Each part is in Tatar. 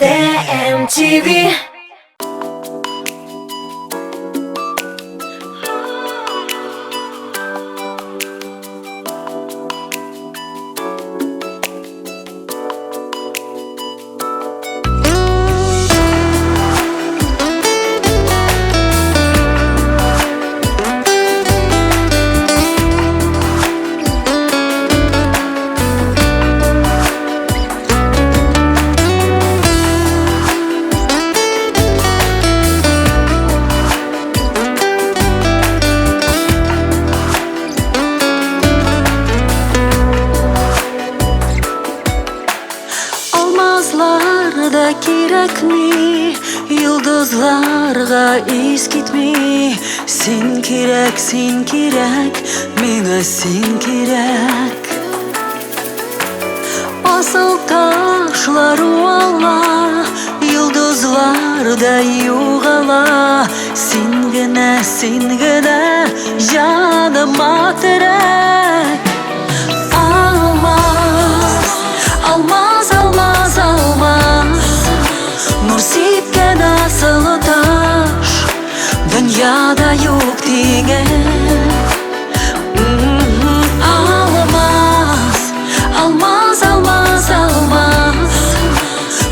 ТМТВ. Алмазлар да кирәкми, йолдызларга ис китми. Син кирәк, син кирәк, миңа син кирәк. Асыл ташлар уала, йолдызлар да югала. Син генә, син генә җаныма терәк. Алмаз, алмаз, алмаз, алмаз, нур сипкән асыл таш, дөньяда юк тиңе. Алмаз, алмаз, алмаз, алмаз,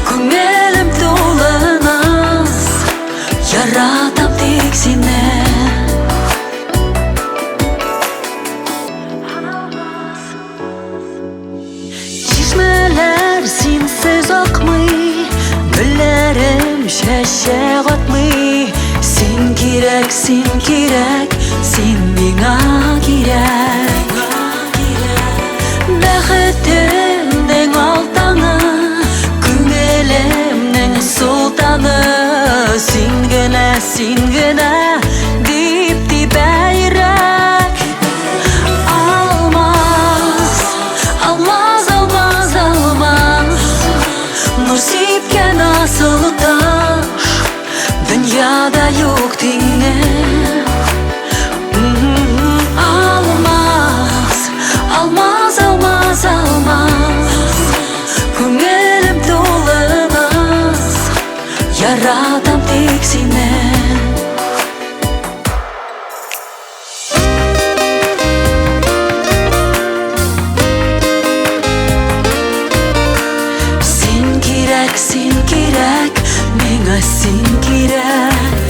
күңелем тулы наз, яратам тик сине. Чишмәләр синсез акмый, гөлләрем чәчәк атмый. Син кирәк, син кирәк, син миңа кирәк. Бәхетемнең алтаны, күңелемнең солтаны. Син генә, син генә дип тибә йөрәк. Алмаз, алмаз, алмаз, алмаз, нур сипкән асыл таш, дөньяда юк тиңе. Алмаз, алмаз, алмаз, алмаз, күңелем тулы наз, яратам тик сине. Син кирәк, син кирәк, миңа син кирәк.